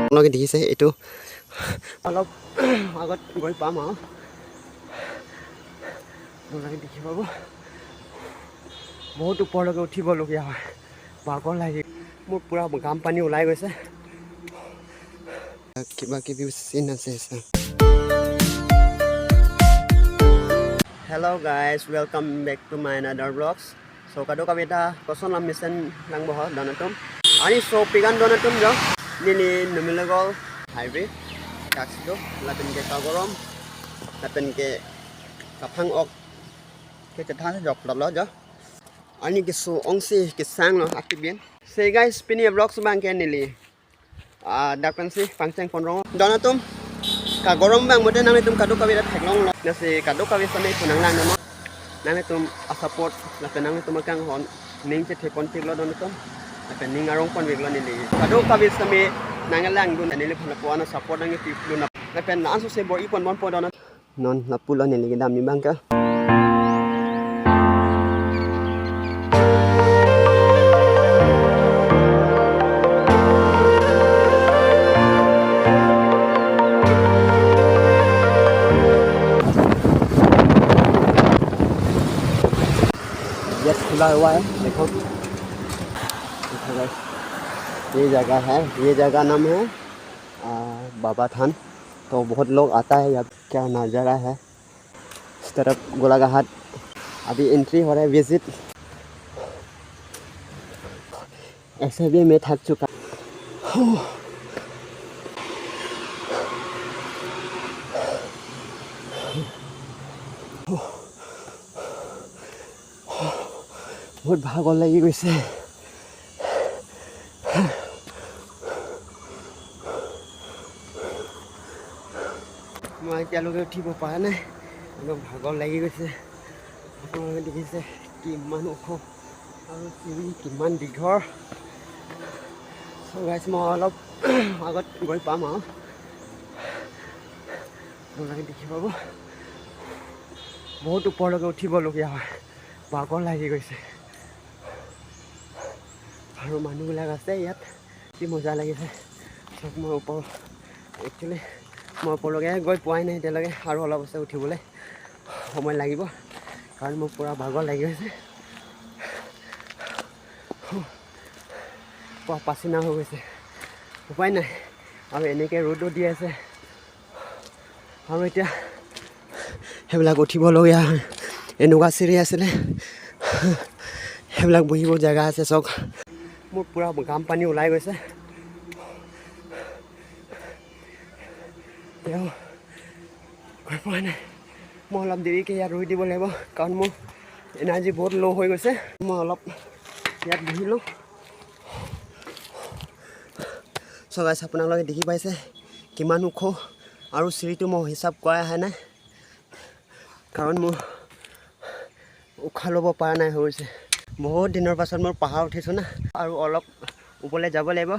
আপোনালোকে দেখিছে, এইটো অলপ আগত গৈ পাম আৰু আপোনালোকে দেখি পাব। বহুত ওপৰলৈকে উঠিবলগীয়া হয়, ভাগৰ লাগি মোৰ পূৰা ঘাম পানী ওলাই গৈছে। কিবা কিবি চিন আছে। Hello guys, welcome back to my another vlogs. So kado kami ta koson lam mission lang boho donatum. Ani so pigan donatum jo. Nini Numaligarh highway taxi do lapen ke kagorom lapen ke kaphang ok ke chathan jok lo jo. Ani ke so ongsi ke sang lo akibien. Say guys, pini vlogs bang ke nili. Dakpan si pangcheng ponrong donatum ka gorom bang mote nang tum kadu kawi da thaklong lo na si kadu kawi sane punang lang namo nang tum a support la pe nang tum kang hon ning che the pon tik lo don tum la pe ning arong pon wik lo ni li kadu kawi same nang lang dun ni le phana po na support nang ti lu na la pe na su se bo i pon mon po don non la pu lo ni li dam ni bang ka. Gate खुला हुआ है, देखो देखो guys, ये जगह है, ये जगह नाम है बाबा थान। तो बहुत लोग आता है यहाँ। क्या नज़ारा है, इस तरफ गोलाघाट अभी एंट्री हो रहा है, विजिट। ऐसे भी मैं थक चुका हूँ। বহুত ভাগৰ লাগি গৈছে। মই এতিয়ালৈকে উঠিব পৰা নাই, একদম ভাগৰ লাগি গৈছে। আপোনালোকে দেখিছে কিমান ওখ আৰু চিৰি কিমান দীঘল। চ' গাইছ, মই অলপ আগত গৈ পাম আৰু আপোনালোকে দেখি পাব। বহুত ওপৰলৈকে উঠিবলগীয়া হয়, ভাগৰ লাগি গৈছে। আৰু মানুহবিলাক আছে ইয়াত, কি মজা লাগিছে চব। মই ওপৰ একচুৱেলি মই ওপৰলৈকে গৈ পোৱাই নাই এতিয়ালৈকে, আৰু অলপ আছে উঠিবলৈ, সময় লাগিব কাৰণ মোৰ পূৰা ভাগৰ লাগি গৈছে, পূৰা পাচিনা হৈ গৈছে, উপায় নাই। আৰু এনেকৈ ৰ'দো দি আছে আৰু এতিয়া সেইবিলাক উঠিবলগীয়া হয়। এনেকুৱা চিৰি আছিলে, সেইবিলাক বহিব জেগা আছে চব। মোৰ পূৰা ঘাম পানী ওলাই গৈছে। তেওঁ গৈ পোৱা নাই, মই অলপ দেৰিকৈ ইয়াত ৰৈ দিব লাগিব কাৰণ মোৰ এনাৰ্জি বহুত ল' হৈ গৈছে। মই অলপ ইয়াত বহি লওঁ। চ' গাইছ, আপোনালোকে দেখি পাইছে কিমান ওখ আৰু চিৰিটো মই হিচাপ কৰাই অহা নাই কাৰণ মোৰ উশাহ ল'ব পৰা নাই হৈ গৈছে। বহুত দিনৰ পাছত মই পাহাৰ উঠিছোঁ না, আৰু অলপ ওপৰলৈ যাব লাগিব।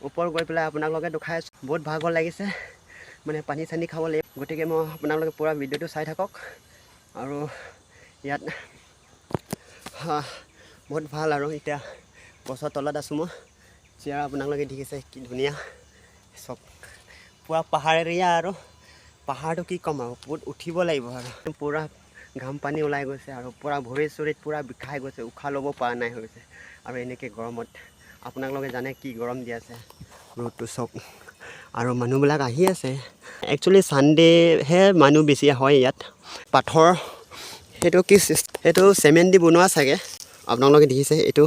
ওপৰ গৈ পেলাই আপোনালোকে দেখাই আছোঁ। বহুত ভাগৰ লাগিছে, মানে পানী চানী খাব লাগিব। গতিকে মই আপোনালোকে পূৰা ভিডিঅ'টো চাই থাকক। আৰু ইয়াত বহুত ভাল আৰু এতিয়া গছৰ তলত আছোঁ মই। চেয়াৰ আপোনালোকে দেখিছে কি ধুনীয়া, চব পূৰা পাহাৰ এৰিয়া। আৰু পাহাৰটো কি ক'ম আৰু, বহুত উঠিব লাগিব আৰু পূৰা ঘাম পানী ওলাই গৈছে আৰু পূৰা ভৰি চৰিত পূৰা বিষাই গৈছে, উশাহ ল'ব পৰা নাই হৈ গৈছে। আৰু এনেকৈ গৰমত আপোনালোকে জানে কি গৰম দি আছে, ৰ'দটো চব। আৰু মানুহবিলাক আহি আছে। একচুৱেলি ছানডে'হে মানুহ বেছি হয় ইয়াত। পাথৰ সেইটো কি, সেইটো চেমেণ্ট দি বনোৱা চাগে, আপোনালোকে দেখিছে এইটো,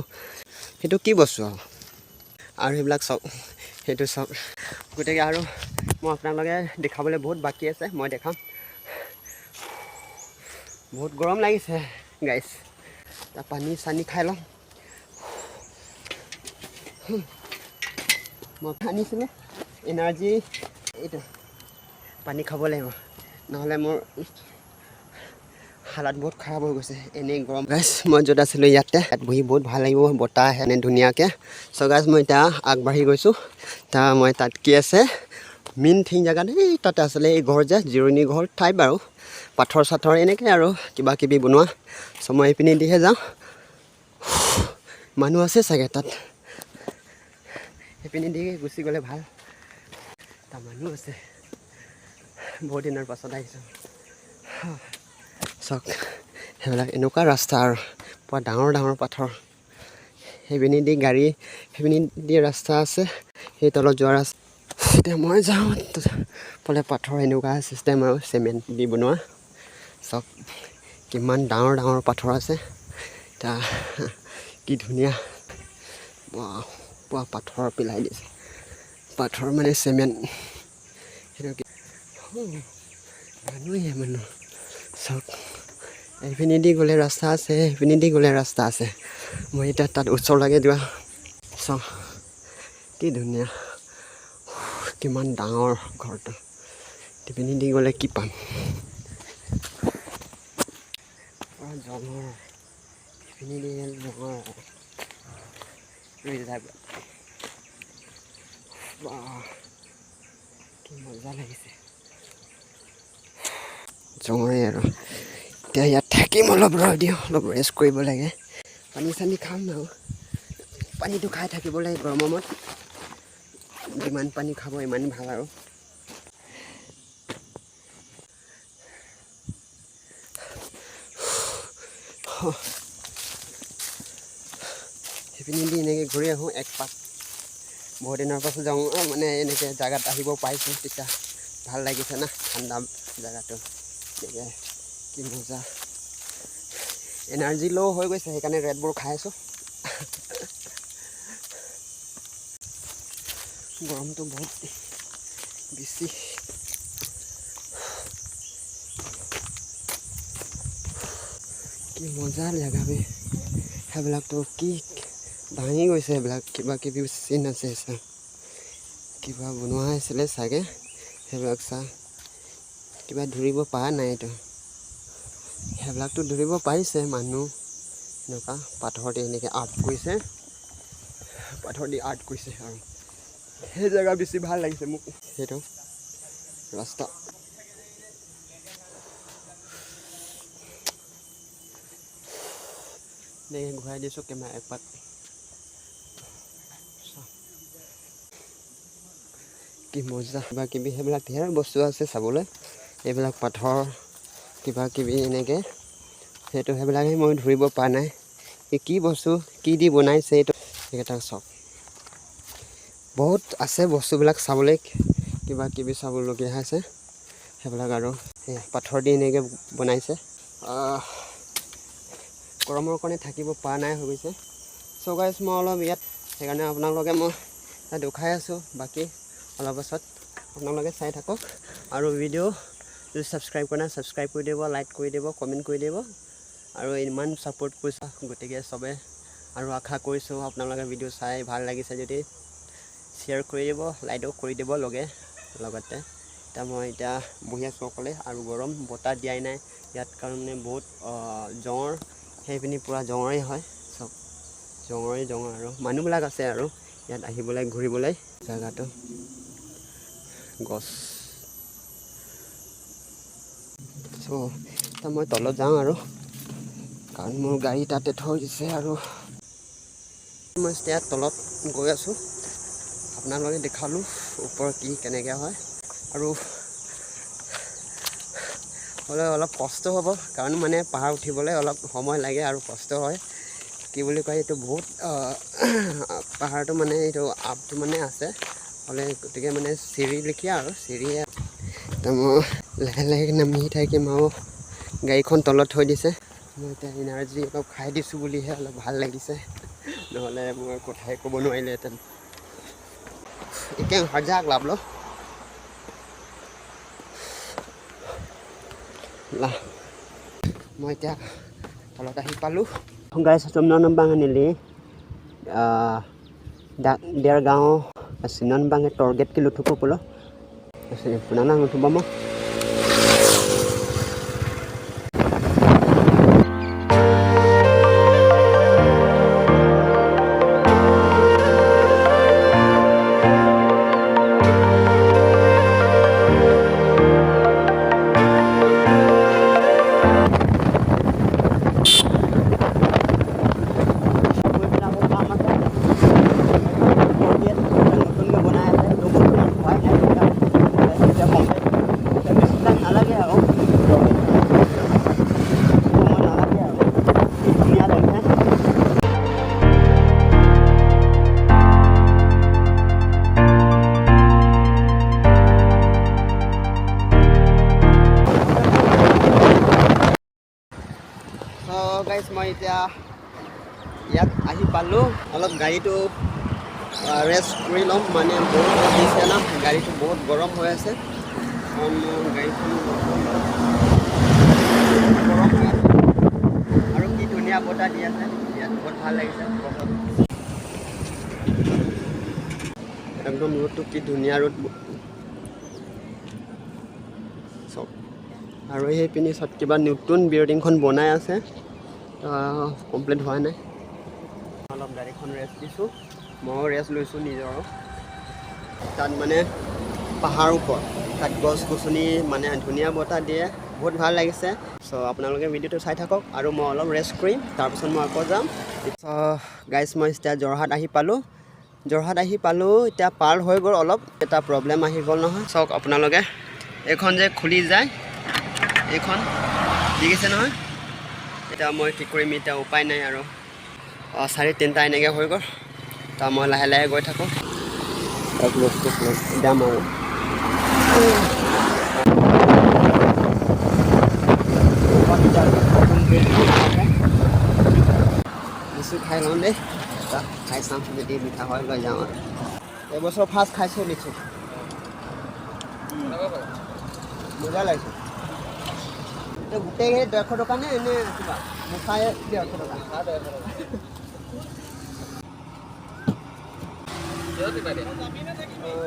সেইটো কি বস্তু আৰু। আৰু সেইবিলাক চাওক, সেইটো চাওক। গতিকে আৰু মই আপোনালোকে দেখাবলৈ বহুত বাকী আছে, মই দেখাম। বহুত গৰম লাগিছে গাইছ, পানী চানী খাই লওঁ। মই আনিছিলোঁ এনাৰ্জি, এইটো পানী খাব লাগিব, নহ'লে মোৰ হালাত বহুত খাৰাপ হৈ গৈছে এনেই গৰম। গাইছ, মই য'ত আছিলোঁ ইয়াতে, ইয়াত বহি বহুত ভাল লাগিব, বতাহ আহে এনে ধুনীয়াকৈ। চ' গাইছ, মই এতিয়া আগবাঢ়ি গৈছোঁ। তাৰ মই তাত কি আছে মেইন থিং জেগাত, এই তাতে আছিলে এই ঘৰ যে জিৰণি ঘৰ টাইপ আৰু পাথৰ চাথৰ এনেকৈ আৰু কিবা কিবি বনোৱা। চ' মই এইপিনে দিহে যাওঁ, মানুহ আছে চাগে তাত, সেইপিনে দি গুচি গ'লে ভাল। এটা মানুহ আছে, বহুত দিনৰ পাছত আহিছোঁ। চাওক, সেইবিলাক এনেকুৱা ৰাস্তা আৰু পূৰা ডাঙৰ ডাঙৰ পাথৰ। সেইপিনি দি গাড়ী, সেইপিনি দি ৰাস্তা আছে, সেই তলত যোৱা ৰাস্তা। এতিয়া মই যাওঁ ফালে পাথৰ এনেকুৱা চিষ্টেম আৰু চিমেণ্ট দি বনোৱা। চাওক, কিমান ডাঙৰ ডাঙৰ পাথৰ আছে। এতিয়া কি ধুনীয়া পূৰা পাথৰ পেলাই দিছে। পাথৰ মানে চিমেণ্ট। সেইটো কি মানুহে মানুহ। চাওক, এইপিনি দি গ'লে ৰাস্তা আছে, সেইপিনি দি গ'লে ৰাস্তা আছে। মই এতিয়া তাত ওচৰলৈকে যোৱা। চাওক, কি ধুনীয়া, কিমান ডাঙৰ ঘৰটো। সেইপিনি দি গ'লে কি পাম? পূৰা জঙৰ, সেইপিনি দি জঙৰ ৰিজাৰ্ভ। কি মজা লাগিছে, জঙৰে আৰু। এতিয়া ইয়াত থাকিম অলপ, ৰৈ দিওঁ অলপ, ৰেষ্ট কৰিব লাগে। পানী চানী খাম আৰু পানীটো খাই থাকিব লাগে। গৰমত যিমান পানী খাব ইমান ভাল আৰু। সেইপিনি দি এনেকৈ ঘূৰি আহোঁ এক পাক। বহুত দিনৰ পাছত যাওঁ মানে এনেকৈ জেগাত আহিব পাইছোঁ, তেতিয়া ভাল লাগিছে না, ঠাণ্ডা জেগাটো। এনেকৈ কি মজা, এনাৰ্জি ল' হৈ গৈছে, সেইকাৰণে ৰেডবোৰ খাই আছোঁ। গৰমটো বহুত বেছি। কি মজা জেগা বে। সেইবিলাকতো কি ভাঙি গৈছে, সেইবিলাক কিবা কিবি চিন আছে, চা কিবা বনোৱা হৈছিলে চাগে সেইবিলাক। চা, কিবা ধৰিব পৰা নাই এইটো। সেইবিলাকতো ধৰিব পাৰিছে মানুহ, এনেকুৱা পাথৰ দি এনেকৈ আৰ্ট কৰিছে, পাথৰ দি আৰ্ট কৰিছে। আৰু সেই জেগা বেছি ভাল লাগিছে মোক, সেইটো ৰাস্তা। এনেকৈ ঘূৰাই দিছোঁ কেমেৰা একপাত। কি মজা, কিবা কিবি সেইবিলাক ধেৰ বস্তু আছে চাবলৈ। এইবিলাক পাথৰ কিবা কিবি এনেকৈ, সেইটো সেইবিলাকে মই ধৰিব পৰা নাই এই কি বস্তু, কি দি বনাইছে এইটো। সেইকেইটা চাওক, বহুত আছে বস্তুবিলাক চাবলৈ, কিবা কিবি চাবলগীয়া আছে সেইবিলাক। আৰু সেই পাথৰ দি এনেকৈ বনাইছে। গৰমৰ কাৰণে থাকিব পৰা নাই হৈ গৈছে। চ' গাইজ, মই অলপ ইয়াত সেইকাৰণে আপোনালোকে মই ইয়াত উখাই আছোঁ। বাকী অলপ পাছত আপোনালোকে চাই থাকক। আৰু ভিডিঅ' যদি ছাবস্ক্ৰাইব কৰা নাই, ছাবস্ক্ৰাইব কৰি দিব, লাইক কৰি দিব, কমেণ্ট কৰি দিব। আৰু ইমান ছাপোৰ্ট কৰিছা, গতিকে চবে আৰু আশা কৰিছোঁ আপোনালোকে ভিডিঅ' চাই ভাল লাগিছে যদি শ্বেয়াৰ কৰি দিব, লাইকো কৰি দিব লগে লগতে। এতিয়া মই এতিয়া বহি আছোঁ অকলে আৰু গৰম, বতাহ দিয়াই নাই ইয়াত, কাৰণে বহুত জঙৰ, সেইপিনি পূৰা জঙৰেই হয়, চব জঙৰেই জঙৰ। আৰু মানুহবিলাক আছে আৰু ইয়াত আহিবলৈ ঘূৰিবলৈ জেগাটো গছ। চ' এতিয়া মই তলত যাওঁ আৰু, কাৰণ মোৰ গাড়ী তাতে থৈ দিছে। আৰু মই এতিয়া তলত গৈ আছোঁ, আপোনালোকে দেখালোঁ ওপৰত কি কেনেকৈ হয়। আৰু হ'লে অলপ কষ্ট হ'ব, কাৰণ মানে পাহাৰ উঠিবলৈ অলপ সময় লাগে আৰু কষ্ট হয়। কি বুলি কয় এইটো, বহুত পাহাৰটো মানে এইটো আপটো মানে আছে হ'লে, গতিকে মানে চিৰি লেখীয়া আৰু চিৰি। এতিয়া মই লাহে লাহে নামি থাকিম আৰু গাড়ীখন তলত থৈ দিছে। মই এতিয়া এনাৰ্জি অলপ খাই দিছোঁ বুলিহে অলপ ভাল লাগিছে, নহ'লে মই কথাই ক'ব নোৱাৰিলোহেঁতেন। এতিয়া সজাগ লাভ ল মই এতিয়া তলত আহি পালোঁ। গাইছ, নন বাঙানিলি দেৰগাঁও নন বাঙে টৰ্গেট কি লুথুপ পোলো পুনানা লুথুব মই। নতুনকৈ বনাই আছে। পালোঁ। অলপ গাড়ীটো ৰেষ্ট কৰি ল'ম, মানে বহুত ৰ'দ দিছে ন, গাড়ীটো বহুত গৰম হৈ আছে। কাৰণ মোৰ গাড়ীখন গৰম হৈ আছে। আৰু কি ধুনীয়া বতাহ দি আছে ইয়াত, বহুত ভাল লাগিছে গছত। একদম ৰ'দটো কি ধুনীয়া ৰ'দ চব। আৰু সেইপিনি চব কিবা নতুন বিল্ডিংখন বনাই আছে, কমপ্লিট হোৱা নাই। অলপ গাড়ীখন ৰেষ্ট দিছোঁ, ময়ো ৰেষ্ট লৈছোঁ নিজৰো। তাত মানে পাহাৰ ওপৰত, তাত গছ গছনি, মানে ধুনীয়া বতাহ দিয়ে, বহুত ভাল লাগিছে। চ' আপোনালোকে ভিডিঅ'টো চাই থাকক আৰু মই অলপ ৰেষ্ট কৰিম, তাৰপিছত মই আকৌ যাম। চ' গাইজ, মই এতিয়া যোৰহাট আহি পালোঁ। যোৰহাট আহি পালোঁ, এতিয়া পাৰ হৈ গ'ল। অলপ এটা প্ৰব্লেম আহি গ'ল নহয়। চাওক আপোনালোকে, এইখন যে খুলি যায় এইখন, দেখিছে নহয়? এতিয়া মই কি কৰিম এতিয়া? উপায় নাই আৰু। 3:30 এনেকৈ হৈ গ'ল। তাৰ মই লাহে লাহে গৈ থাকোঁ। বস্তু যাম আৰু। লিচু খাই লওঁ দেই। এটা খাই চাম, যদি মিঠা হয় লৈ যাওঁ আৰু। এইবছৰ ফাৰ্ষ্ট খাইছোঁ লিচু, মজা লাগিছে। এতিয়া গোটেইখিনি 150 টকা নে এনে কিবা মুঠাই 150 টকা?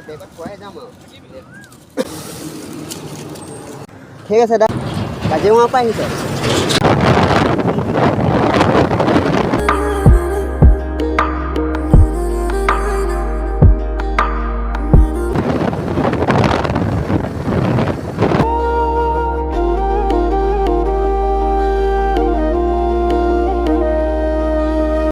বেগত ভৰাই যাম আৰু। ঠিক আছে দা। কাজিৰঙাৰ পৰা আহিছে।